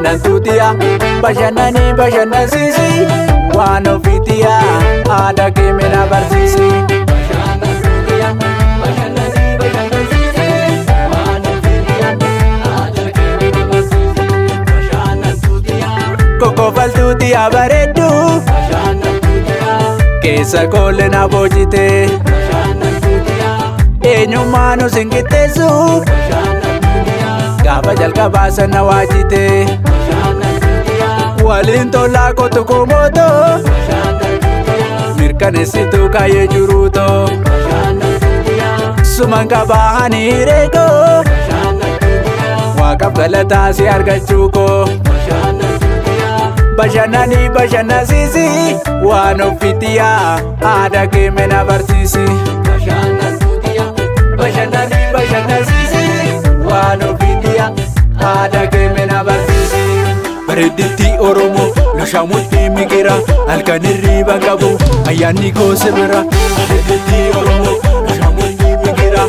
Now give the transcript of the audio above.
Bashannantuutiya bashannanii bashannansiisi waan ofiitiya aadaa kee mina barsiisi. Bashannantuutiya bashannanii bashannansiisi waan ofiitiya aadaa kee mina barsiisi. Bashannantuutiya kokkofaltuutiya bareeddu bashannantuutiya keessa koolle na boojite bashannantuutiya eenyummaa nu sin qixxeessu bashannantuutiya gaafa jalqabaa sana waajite. Waliin tolaa kootu kumoto mirkaneessituu kaayyee jiruuto suman qabaa ani reekoo waaqaaf galataa si argachuu koo bashannanii bashannansiisi waan ofiitiyaa aadaa kee mina barsiisi. Bashannanii bashannansiisi waan ofiitiyaa aadaa kee mina barsiisi. Bareeddeetti Oromoo loshamutti migira halkan hirriba qabu ayyaanni koo sibira. Bareeddeetti Oromoo loshamutti migira